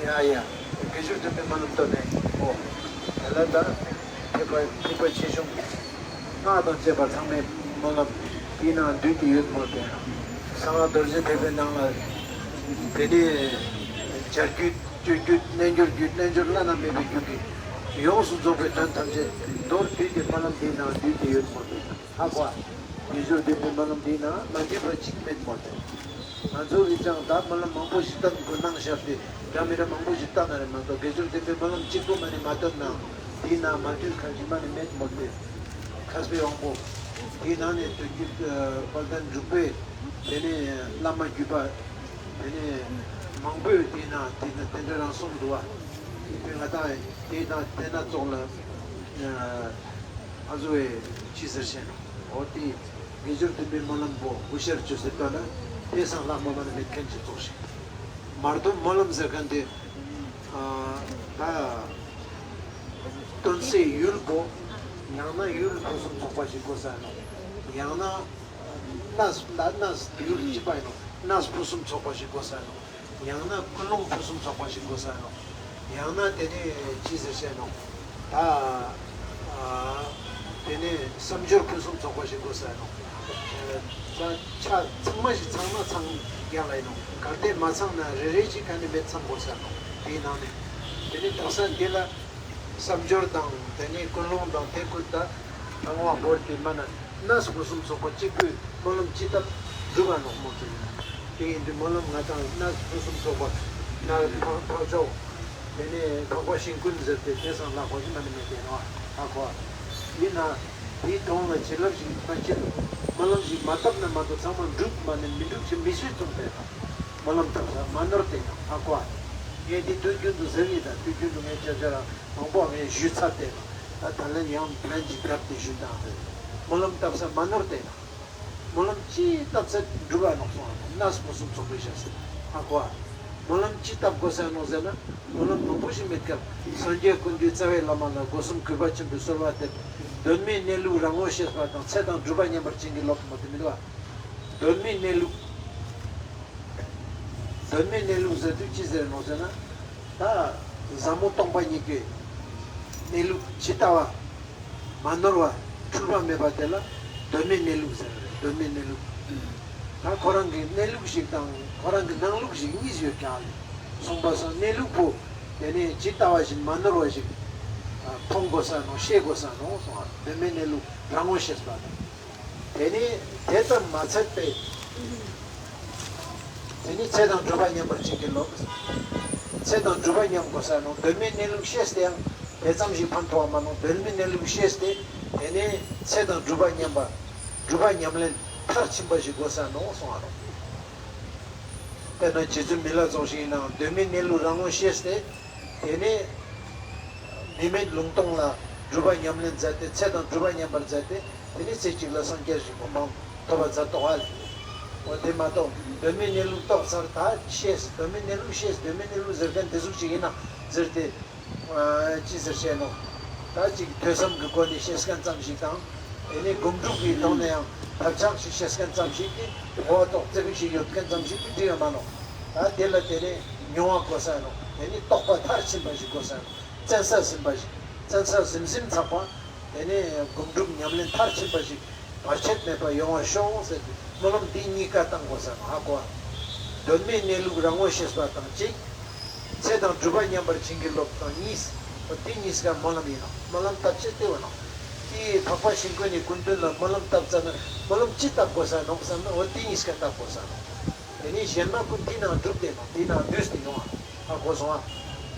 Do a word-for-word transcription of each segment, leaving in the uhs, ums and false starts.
ཡ་ཡ། དགེ་སྦྱོར་སྡོམ་པའི་སྨོན་ལམ་བཏབ་ནས། ཨོ། དེ་ལ་ད་ཐེག་པ་ཐེག་པ་ཆེ་ཆུང་སྔགས་དང་བཅས་པ་ཚང་མའི་སྨོན་ལམ་དེའི་ནང་འདུས་ཏེ་ཡོད་མོད་པས། གསང་སྔགས་རྡོ་རྗེ་ཐེག་པའི་ནང་ལ། དེ་ནས་བྱ་རྒྱུད་སྤྱོད་རྒྱུད་རྣལ་འབྱོར་རྒྱུད་རྣལ་འབྱོར་བླ་ན་མེད་པའི་རྒྱུད་ཀྱི་ཡོངས་སུ་རྫོགས་པའི་དོན་ཐམས་ཅད་མདོར་བསྡུས་ཏེ་སྨོན་ལམ་འདིའི་ནང་འདུས་ཏེ་ཡོད་མོད་པས། ཧ་གོ། དགེ་སྦྱོར་སྡོམ་པའི་སྨོན་ལམ་འདིའི་ནང་མ་འདུས་པ་གཅིག་མེད་མོད་པས། ང་ཚོ་གིས་ཀྱང་ད་སྨོན་ལམ་མང་པོ་ཞིག་བཏབ་དགོས་གནང་བཞག་སྟེ། འདྲ་མི་འདྲ་མང་པོ་ཞིག་བཏབ་ན་རེ་མ་གཏོགས། དགེ་སྦྱོར་སྡོམ་པའི་སྨོན་ལམ་གཅིག་པོ་མ་ནི་མ་བཏབ་ན། དེའི་ནང་མ་འདུས་ཁ་ཅིག་མ་ནི་མེད་མོད་པས། མཁས་པའི་དབང་པོ། དེའི་ནང་ནས་དོན་བརྒྱུད་དཔལ་ལྡན་འབྲུག་པའི། དེ་ནས་བླ་མ་བརྒྱུད་པ། དེ་ནས་མང་པོས་དེའི་ནང་དེ་ནང་དེ་འདྲ་རང་གསུངས་འདུག་བ། དེ་ང་དང་དེའི་ནང་དེ་སྣ་ཚོགས་ལ། ཨ་ཟུ་བའི་ཅི་ཟེར་ཤེས་ན། འོ་དེ་དགེ་སྦྱོར་སྡོམ་པའི་སྨོན་ལམ་པོ་འུ་ཤར་བཅོས་ཟེར་ལྟ་ན། དེ་སང་ལྷག་མ་མ་ནི་མེད་མཁན་གྱི་ཚོགས་ཤིག་མར་དུ་སྨོན་ལམ་ཟེར་མཁན་དེ། ཨ་ད་དོན་སའི་ཡུལ་པོ། ཡང་ན་ཡུལ་ཕུན་སུམ་ཚོགས་པ་ཞིག་དགོས་ས་ནོ། ཡང་ན་གནས་གནས་ཡུལ་གཅིག་པ་ཡིན་ནོ། གནས་ཕུན་སུམ་ཚོགས་པ་ཞིག་དགོས་ས་ནོ། ཡང་ན་ཀུན་སློང་ཕུན་སུམ་ཚོགས་པ་ཞིག་དགོས་ས་ནོ། ཡང་ན་དེ་ནས་ཅི་ཟེར་ཤེས་ནོ། ད་ཨ་དེ་ནས་བསམ་སྦྱོར་ཕུན་སུམ་ཚོགས་པ་ཞིག་དགོས་ས་ནོ། ད་ཆ་ཚང་མ་ཞིག་ཚང་ན་ཚང་རྒྱ་ལ་ཡིན་ནོ། གལ་ཏེ་མ་ཚང་ན་རེ་རེ་ཞིག་ག་ནས་མེད་ཚང་དགོས་ས་ནོ། དེའི་ནང་ནས་དེ་ནས་དག་ས་འདི་ལ་བསམ་སྦྱོར་དང་དེ་ནས་ཀུན་སློང་དང་དེ་ཀུན་ད་དང་བ་བོར་ཏེ་མ་ན་གནས་ཕུན་སུམ་ཚོགས་པ་གཅིག་པུས་སྨོན་ལམ་ཅི་བཏབ་འགྲུབ་པ་ནོ་མོ་ཚོ་ཡིན་ན། དེ་ཡིན་དུས་སྨོན་ལམ་ང་དང་གནས་ཕུན་སུམ་ཚོགས་པ་ན་འཕགས་འཕགས་མཆོག་དེ་ནས་འཕགས་པ་ཤིང་ཀུན་ཟེར་ཏེ་དེ་སང་ལྷག་པ་ཞིག་མ་ནི་མེད་དེ་ནོ། ཧ་གོ། ཡིན་ན་དེའི་དོན་ལ་བྱིན་རླབས་ཤིག་མ་བྱིན། སྨོན་ལམ་ཞིག་མ་བཏབ་ན་མ་གཏོགས་ཚང་མ་འགྲུབ་མ་ནི་མི་འགྲུབ་ཅིག་མི་སྲིད་གསུངས་པས་ན། སྨོན་ལམ་བཏབ་ས་མ་ནོར་ཏེ་ཡང་ཧ་གོ། ངས་འདི་དུས་རྒྱུན་དུ་ཟེར་གི་ད། དུས་རྒྱུན་དུ་ངས་བྱ་བྱ་ར་མང་པོ་ངས་ཞུས་ཚར་ཏེ་ན། ད་ད་ལན་ཡང་ལན་ཅིག་བརྒྱབ་སྟེ་ཞུ་དང་རེད། སྨོན་ལམ་བཏབ་ས་མ་ནོར་ཏེ་ན། སྨོན་ལམ་ཅི་བཏབ་ཚད་འགྲུབ་པ་ནོག་སོང་ཨ་ནོ། གནས་ཕུན་སུམ་ཚོགས་པའི་ཞབས་ཟེར་ཧ་གོ་ཨ། སྨོན་ལམ་ཅི་བཏབ་དགོས་ས་ནོག་ཟེར་ན། སྨོན་ལམ་མང་པོ་ཞིག་མེད་སྐབས་སངས་རྒྱས་ཀུན་འདུས་རྩ་བའི་བླ་མ་ལ་སྒོ་གསུམ་གུས་པ་ཆེན་པོས་གསོལ་བ་འདེབས། གདོད་མའི་གནས་ལུགས་རང་ངོ་ཤེས་པ་དང་ཚེ་དང་སྒྲུབ་པ་མཉམ་པར་བྱིན་གྱིས་རློབས་མོ་དེ་མི་འདུག་ག། གདོད་མའི་གནས་ལུགས། གདོད་མའི་གནས་ལུགས་ཟེར་དུས་ཅི་ཟེར་ནོག་ཟེར་ན། ད་ཟབ་མོ་སྟོང་པ་ཉིད་ཀྱི་གནས་ལུགས་ཇི་ལྟ་བ། མ་ནོར་བ། འཁྲུལ་པ་མེད་པ་དེ་ལ་གདོད་མའི་གནས་ལུགས་ཟེར་བ་རེད། གདོད་མའི་གནས་ལུགས། ད་ཁོ་རང་གི་གནས་ལུགས་ཤིག་དང་ཁོ་རང་གི་སྣང་ལུགས་ཤིག་གཉིས་ཡོད་ཀྱང་ལས། གསུངས་པ་སོང་གནས་ལུགས་པོ། དེ་ནས་ཇི་ལྟ་བ་བཞིན་མ་ནོར་བ་ཞིག་མཐོང་དགོས་ས་ནོ། ཤེས་དགོས་ས་ནོ་གསུངས་པ། གདོད་མའི་གནས་ལུགས་རང་ངོ་ཤེས་པ་དང་། དེ་ནས་དེ་ཙམ་མ་ཚད་པའི། དེ་ནས་ཚེ་དང་སྒྲུབ་པ་མཉམ་པར་བྱིན་གྱིས་རློབས། ཚེ་དང་སྒྲུབ་པ་མཉམ་དགོས་ས་ནོ། གདོད་མའི་གནས་ལུགས་ཤེས་ཏེ་ཡང་དེ་ཙམ་ཞིག་ཕན་ཐོགས་མ་ནོ། གདོད་མའི་གནས་ལུགས་ཤེས་ཏེ་དེ་ནས་ཚེ་དང་སྒྲུབ་པ་མཉམ་པ། སྒྲུབ་པ་ཉམས་ལེན་མཐར་ཕྱིན་པ་ཞིག་དགོས་ས་ནོ་གསུངས་པ་རོ། དཔེར་ན་རྗེ་བཙུན་མི་ལ་སོགས་ཤིག་ཡིན་ནའང་གདོད་མའི་གནས་ལུགས་རང་ངོ་ཤེས་ཏེ། དེ་ནས་མི་མེད་ལུང་སྟོང་ལ་སྒྲུབ་པ་ཉམས་ལེན་མཛད་དེ། ཚེ་དང་སྒྲུབ་པ་མཉམ་པར་མཛད་དེ། དེ་ནས་ཚེ་གཅིག་ལ་སངས་རྒྱས་ཞིག་གོ་འཕང་ཐོབ་པ་མཛད་དོ་ཨ་ལས། འོ་དེ་མ་གཏོགས་གདོད་མའི་གནས་ལུགས་རྟོགས་ཚར་ད་ཤེས། གདོད་མའི་གནས་ལུགས་ཤེས། གདོད་མའི་གནས་ལུགས་ཟེར་མཁན་དེ་ཟུག་ཅིག་ཡིན་ན་ཟེར་ཏེ། ཅི་ཟེར་བཤད་ནོ། ད་ཅིག་ཐོས་བསམ་གྱི་སྒོ་ནས་བཤད་མཁན་ཙམ་ཞིག་དང་། དེ་ནས་སྒོམ་སྒྲུབ་ཀྱི་ཐོག་ནས་ཡང་ཐབས་ཆག་ཞིག་བཤད་མཁན་ཙམ་ཞིག་གིས་གོ་བ་ཏོག་ཙེ་ཞིག་ཡོད་མཁན་ཙམ་ཞིག་གིས་འགྲིག་ཡོད་མ་ནོ། ད་དེ་ལ་དེ་ནས་མྱོང་བ་དགོས་ས་ནོ། དེ་ནས་རྟོགས་པ་མཐར་ཕྱིན་པ་ཞིག་དགོས་ས་ནོ། བཙན་ས་ཟིན་པ་ཞིག་བཙན་ས་ཟིན་ཟིན་ཚགས་པ། དེ་ནས་སྒོམ་སྒྲུབ་ཉམས་ལེན་མཐར་ཕྱིན་པ་ཞིག་བར་ཆད་མེད་པར་ཡོང་བར་ཤོག་ཟེར་ཏེ་སྨོན་ལམ་འདི་གཉིས་ཀ་བཏང་དགོས་ས་ནོ། ཧ་གོ་བ། གདོད་མའི་གནས་ལུགས་རང་ངོ་ཤེས་པ་དང་གཅིག་ཚེ་དང་སྒྲུབ་པ་མཉམ་པར་བྱིན་གྱིས་རློབས་དང་གཉིས། འོ་དེ་གཉིས་ཀ་སྨོན་ལམ་ཡིན་ནོ། སྨོན་ལམ་བཏབ་ཆེད་དེ་བ་ནོ། དེའི་འཕགས་པ་ཤིང་ཀུན་ནི་སྐུ་མདུན་ལ་སྨོན་ལམ་བཏབ་ཙ་ན་སྨོན་ལམ་ཅི་བཏབ་དགོས་ས་ནོ་བསམ་ན་འོ་དེ་གཉིས་ཀ་བཏབ་དགོས་ས་ནོ། དེ་ནས་གཞན་མ་ཀུན་དེའི་ནང་འགྲུབ་སྟེ་ནོ། དེའི་ནང་འདུས་ཏེ་ཡོང་བ། ཧ་གོ་སོང་ཨ།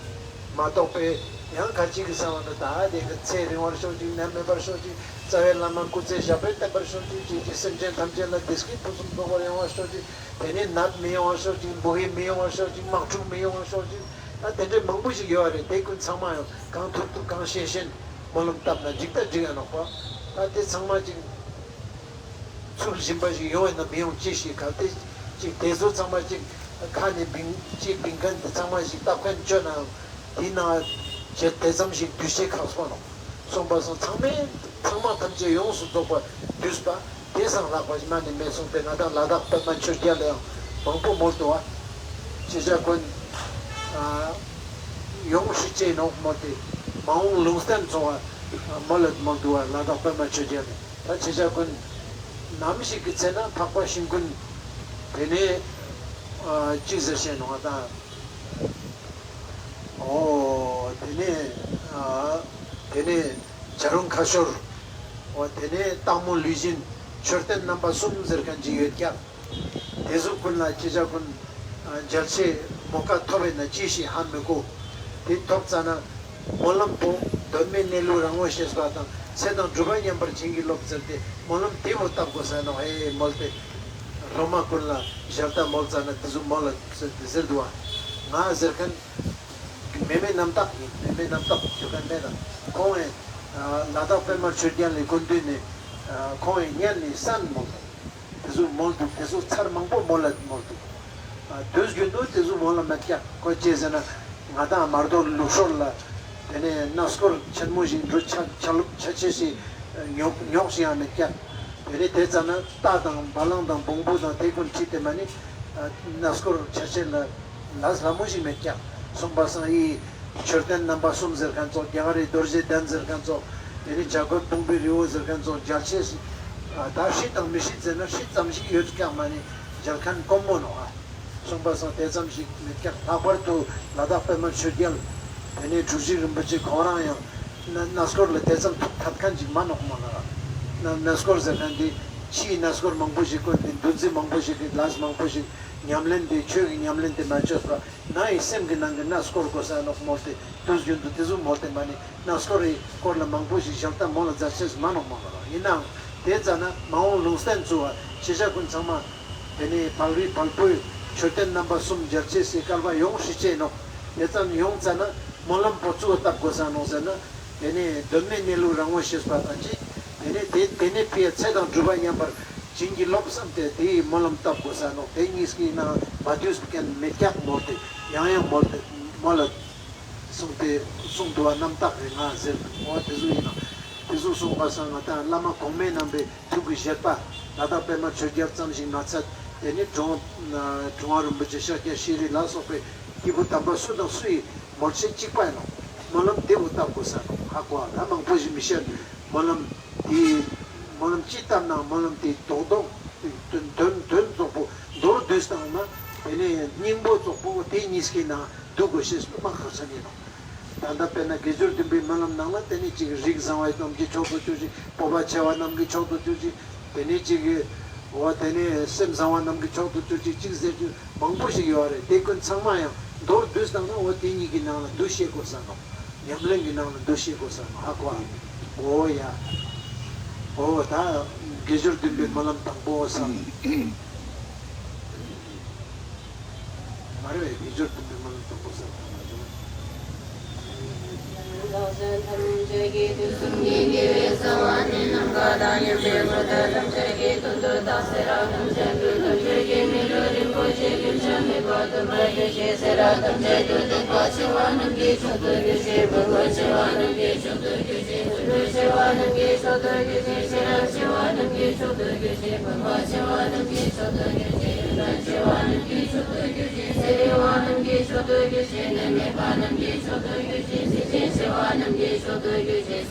མ་གཏོགས་པའི་ཡང་ཁ་ཅིག་གིས་བསམ་བ་ན་ད་དེ་གི་ཚེ་རིང་བར་ཤོག་ཅིག་ནད་མེད་པར་ཤོག་ཅིག་རྩ་བའི་བླ་མ་སྐུ་ཚེ་ཞབས་པད་བརྟན་པར་ཤོག་ཅིག་ཅེས་ཀྱི་སེམས་ཅན་ཐམས་ཅད་ལ་བདེ་སྐྱིད་ཕུན་སུམ་ཚོགས་པར་ཡོང་བར་ཤོག་ཅིག་དེ་ནས་ནད་མི་ཡོང་བར་ཤོག་ཅིག་འབུ་ཡི་མི་ཡོང་བར་ཤོག་ཅིག་དམག་འཁྲུག་མི་ཡོང་བར་ཤོག་ཅིག་ད་དེ་འདྲའི་མང་པོ་ཞིག་ཡོད་རེད། དེ་ཀུན་ཚང་མ་ཡང་གང་ཐུབ་ཐུབ་གང་ཤེས་ཤེས་སྨོན་ལམ་བཏབ་ན་འགྲིག་ད་འགྲིག་ཡ་ནོག་པ། ད་དེ་ཚང་མ་ཅིག་ཚུལ་བཞིན་པ་ཞིག་ཡོང་བས་ན་མི་ཡོང་ཅི་ཞིག་གལ་ཏེ་ཅིག་དེ་ཚོ་ཚང་མ་ཅིག་ཁ་ནས་བིང་ཅིག་བིང་མཁན་དེ་ཚང་མ་ཞིག་བཏབ་མཁན་བཅོས་ན་དེའི་ནང་བྱེད་དེ་ཙམ་ཞིག་འདུས་བྱས་ཁག་སོང་ནོ། སོང་པ་སོང་ཚང་མས་ཚང་མ་ཐམས་ཅད་ཡོངས་སུ་རྫོགས་པ་འདུས་པ་དེ་སང་ལྷག་པ་ཞིག་མ་ནས་མེད་གསུངས་ཏེ་ང་དང་ལ་དྭགས་པདྨ་ཆོས་རྒྱལ་ལ་ཡང་མང་པོ་མོལ་འདུག་བ། ཤེས་བྱ་ཀུན། ཨ། ཡོངས་སུ་བཅད་ནོག་མོལ་ཏེ། མ་འོངས་ལུང་བསྟན་ཚོགས་མོལ་ལ་མོལ་འདུག་བ། ལ་དྭགས་པད་མ་ཆོས་རྒྱལ་ནས། ད་ཁྱེད་ཅག་ཀུན་ནམ་ཞིག་གི་ཚེ་ན་འཕགས་པ་ཤིང་ཀུན་དེ་ནས་ཅི་ཟེར་ཤེས་ནོག་ད། ཨོ་དེ་ནས་དེ་ནས་བྱ་རུང་ཁ་ཤོར། ཨོ་དེ་ནས་སྟག་མོ་ལུས་སྦྱིན། མཆོད་རྟེན་རྣམ་པ་གསུམ་ཟེར་མཁན་ཅིག་ཡོད་ཀྱག། དེ་ཚོ་ཀུན་ལ་ཁྱེད་ཅག་ཀུན་རྒྱལ་ཆེ་མོ་ཀ་ཐོབ་པས་ན་ཅི་ཞིག་ཧ་མི་གོ། དེ་ཐོབ་ཙ་ན་སྨོན་ལམ་པོ་གདོད་མའི་གནས་ལུགས་རང་ངོ་ཤེས་པ་དང་ཚེ་དང་སྒྲུབ་པ་མཉམ་པར་བྱིན་གྱིས་རློབས་ཟེར་ཏེ་སྨོན་ལམ་དེ་བོ་བཏབ་དགོས་ས་ནོག་ཧེ་མོལ་ཏེ། སློབ་མ་ཀུན་ལ་ཞལ་ཏ་མོལ་ཙ་ན་དེ་ཚོ་མོལ་ལ་ཟེར་ཏེ་ཟེར་འདུག་བ། ང་ཟེར་མཁན་མེ་མེ་རྣམ་དག་ཡིན། མེ་མེ་རྣམ་དག་ཞུ་མཁན་མེད་ལ། ཁོང་ཨེ་ལ་དྭགས་པད་མ་ཆོས་རྒྱལ་ལ་སྐུ་མདུན་ནས་ཁོང་ཨེ་སྙན་ནས་གསན་མོལ་ཏེ། དེ་ཚོ་མོལ་འདུག། དེ་ཚོ་ཚར་མང་པོ་མོལ་ལ་མོལ་འདུག། ཨ། དུས་རྒྱུན་དུ་དེ་ཚོ་མོལ་ལ་མེད་ཀྱག། ཁོ་ཅི་ཟེར་ན་ང་དང་མར་རྡོ་ལུགས་སྲོལ་ལ་དེ་ནས་གནས་སྐོར་ཆེན་མོ་ཞིག་འགྲོ་ཆ་ཆ་ལུགས་ཆ་ཆེ་ཞིག་ཉོག་ཉོག་ཞིག་ཡང་མེད་ཀྱག། དེ་ནས་དེ་ཙ་ན་རྟ་དང་བ་ལང་དང་བོང་བུ་དང་དེ་ཀུན་ཁྲིད་དེ་མ་ནི་གནས་སྐོར་ཆ་ཆེ་ལ་ལ་ལ་མོ་ཞིག་མེད་ཀྱག། སོང་པ་སང་ཨི། མཆོད་རྟེན་རྣམ་པ་གསུམ་ཟེར་མཁན་ཚོ། རྒྱ་གར་རི་རྡོ་རྗེ་གདན་ཟེར་མཁན་ཚོ། དེ་ནི་བྱ་རྒོད་དཔུང་པའི་རི་བོ་ཟེར་མཁན་ཚོ་མཇལ་ཆེས་སི། ད་ཧྲི་དང་མི་ཧྲི་ཟེར་ན་ཧྲི་ཙམ་ཞིག་ཡོད་ཀྱག་མ་ནི་མཇལ་མཁན་དཀོན་མོ་ནོ་ཨ། སོང་པ་སང་དེ་ཙམ་ཞིག་མེད་ཀྱག། ལྷག་པར་དུ་ལ་དྭགས་པད་མ་ཆོས་རྒྱལ། དེ་ནས་གྲུ་བཞི་རིན་པོ་ཆེ་ཁོང་རང་ཡང་གནས་སྐོར་ལ་དེ་ཙམ་ཐུགས་ཐད་མཁན་ཅིག་མ་ནོག་མ་ལ། གནས་སྐོར་ཟེར་མཁན་དེ་ཕྱིའི་གནས་སྐོར་མང་པོ་ཞིག་བཀོད་དེ་འདུ་འཛི་མང་པོ་ཞིག་གི་ལས་མང་པོ་ཞིག་ཉམས་ལེན་དེ་ཆོས་ཀྱི་ཉམས་ལེན་དེ་མ་བཅོས་པ། ནང་གི་སེམས་ཀྱི་ནང་གི་གནས་སྐོར་དགོས་ས་ནོག་མོལ་ཏེ། དུས་རྒྱུན་དུ་དེ་ཚོ་མོལ་ཏེ་མ་ནི་གནས་སྐོར་རི་སྐོར་ལ་མང་པོ་ཞིག་ཞལ་ཏ་མོལ་ལ་མཛད་ཆེས་མ་ནོག་མ་ལ། ཡིན་ནའང་དེ་ཙ་ན་མ་འོངས་ལུང་བསྟན་ཚོ་བ་ཤེས་བྱ་ཀུན་ཚང་མ་དེ་ནས་བག་རི་བལ་པོའི་མཆོད་རྟེན་རྣམ་པ་གསུམ་མཇལ་ཆེས་སི་སྐལ་བ་ཡོངས་སུ་བཅད་ནོག། དེ་ཙམ་ཡོང་ཙ་ན་སྨོན་ལམ་པོ་ཚུ་བ་བཏབ་དགོས་ས་ནོག་ཟེར་ན། དེ་ནས་གདོད་མའི་གནས་ལུགས་རང་ངོ་ཤེས་པ་དང་གཅིག། དེ་ནས་དེ་དེ་ནས་ཕི་ཡ་ཚེ་དང་སྒྲུབ་པ་མཉམ་པར་བྱིན་གྱིས་རློབས་བསམ་སྟེ་དེའི་སྨོན་ལམ་བཏབ་དགོས་ས་ནོག། དེ་གཉིས་ཀྱི་ནང་མ་དུས་ཀན་མེད་ཀྱག་མོལ་ཏེ་ཡང་ཡང་མོལ་ཏེ་མོལ་ལ་གསུངས་ཏེ་གསུངས་འདུག་བ། རྣམ་དག་རེད་ང་ཟེར་འདུག་བ། དེ་ཚོ་ཡིན་ན་དེ་ཚོ་གསུངས་པ་སང་ང་དང་བླ་མ་གོང་མའི་རྣམ་པའི་ཐུགས་ཀྱི་བཞེད་པ་ལ་དྭགས་པད་མ་ཆོས་རྒྱལ་ཙམ་ཞིག་མ་ཚད། དེ་ནས་གྲུབ་དབང་གྲུབ་དབང་རིན་པོ་ཆེ་ཤཱཀྱ་ཤྲཱི་ལ་སོགས་པའི་སྐྱེས་བུ་དམ་པ་སུ་དང་སུ་ཡིས་མོལ་ཆེད་གཅིག་པ་ཡིན་ནོ། སྨོན་ལམ་དེ་བོ་བཏབ་དགོས་ས་ནོ། ཧ་གོ་བ་ད་མང་པོ་ཞིག་མི་ཤེས། སྨོན་ལམ་དེ་སྨོན་ལམ་ཅི་བཏབ་ན་སྨོན་ལམ་དེ་རྡོག་རྡོག་དོན་དོན་དོན་རྫོགས་པོ་མདོར་བསྡུས་བཏང་ན་དེ་ནས་སྙིང་པོ་རྫོགས་པོ་དེ་གཉིས་ཀྱི་ནང་འདུ་དགོས་ཤེས་པ་ཁག་ཆེན་ཡིན་ནོ། ད་ལྟ་དཔེར་ན་དགེ་སྦྱོར་བདུན་པའི་སྨོན་ལམ་ནང་ལ་དེ་ནས་ཅིག་རིགས་བཟང་བ་རྣམས་ཀྱི་མཆོག་ཏུ་གྱུར་ཅིག། སྤོབས་པ་ཆེ་བ་རྣམས་ཀྱི་མཆོག་ཏུ་གྱུར་ཅིག། དེ་ནས་ཅིག་འོ་དེ་ནས་སེམས་བཟང་བ་རྣམས་ཀྱི་མཆོག་ཏུ་གྱུར་ཅིག་ཅིག་ཟེར་རྒྱུ་མང་པོ་ཞིག་ཡོད་རེད། དེ་ཀུན་ཚང་མ་ཡང་མདོར་བསྡུས་བཏང་ན་འོ་དེ་གཉིས་ཀྱི་ནང་ལ་འདུ་ཤེས་དགོས་ས་ནོ། ཉམས་ལེན་གྱི་ནང་ལ་འདུ་ཤེས་དགོས་ས་ནོ། ཧ་གོ་ཨ། འོ་ཡ། འོ་ད་དགེ་སྦྱོར་བདུན་པའི་སྨོན་ལམ་དང་པོ་བསམ། མ་རེད་པས། དགེ་སྦྱོར་བདུན་པའི་སྨོན་ལམ་དང་པོ་གསལ་བཏབ་ན་བྱུང་། ཐམས་ཅད་ཀྱི་དུས་གསུམ་གྱི་དགེ་བའི་རྩ་བ་ནི་ནམ་མཁའ་དང་མཉམ་པའི་མངོན་བརྗོད་ཐམས་ཅད་ཀྱི་དོན་དུ་བདག་སེ་ར་ཐམས་ཅད་ཀྱི་དོན་བཅས་ཀྱི་མི་ལུས་རིན་པོ་ཆེ་རྒྱུན་ཆད་མེད་པར་སྟོན་པར་གྱུར་ཅིག། སེ་ར་ཐམས་ཅད་དུ་གཏུགས་པ་ཆེ་བ་རྣམས་ཀྱི་མཆོག་ཏུ་གྱུར་ཅིག། བུམ་པ་ཆེ་བ་རྣམས་ཀྱི་མཆོག་ཏུ་གྱུར་ཅིག། ཆོ་འཕྲུལ་ཆེ་བ་རྣམས་ཀྱི་མཆོག་ཏུ་གྱུར་ཅིག། ཤེས་རབ་ཆེ་བ་རྣམས་ཀྱི་མཆོག་ཏུ་གྱུར་ཅིག། སྤོབས་པ་ཆེ་བ་རྣམས་ཀྱི་མཆོག་ཏུ་གྱུར་ཅིག། ཡོན་ཏན་ཆེ་བ་རྣམས་ཀྱི་མཆོག་ཏུ་གྱུར་ཅིག། ཚེ་རིང་བ་རྣམས་ཀྱི་མཆོག་ཏུ་གྱུར་ཅིག། ནད་མེད་པ་རྣམས་ཀྱི་མཆོག་ཏུ་གྱུར་ཅིག། གཟི་བརྗིད་ཆེ་བ་རྣམས་ཀྱི་མཆོག་ཏུ་གྱུར་ཅིག།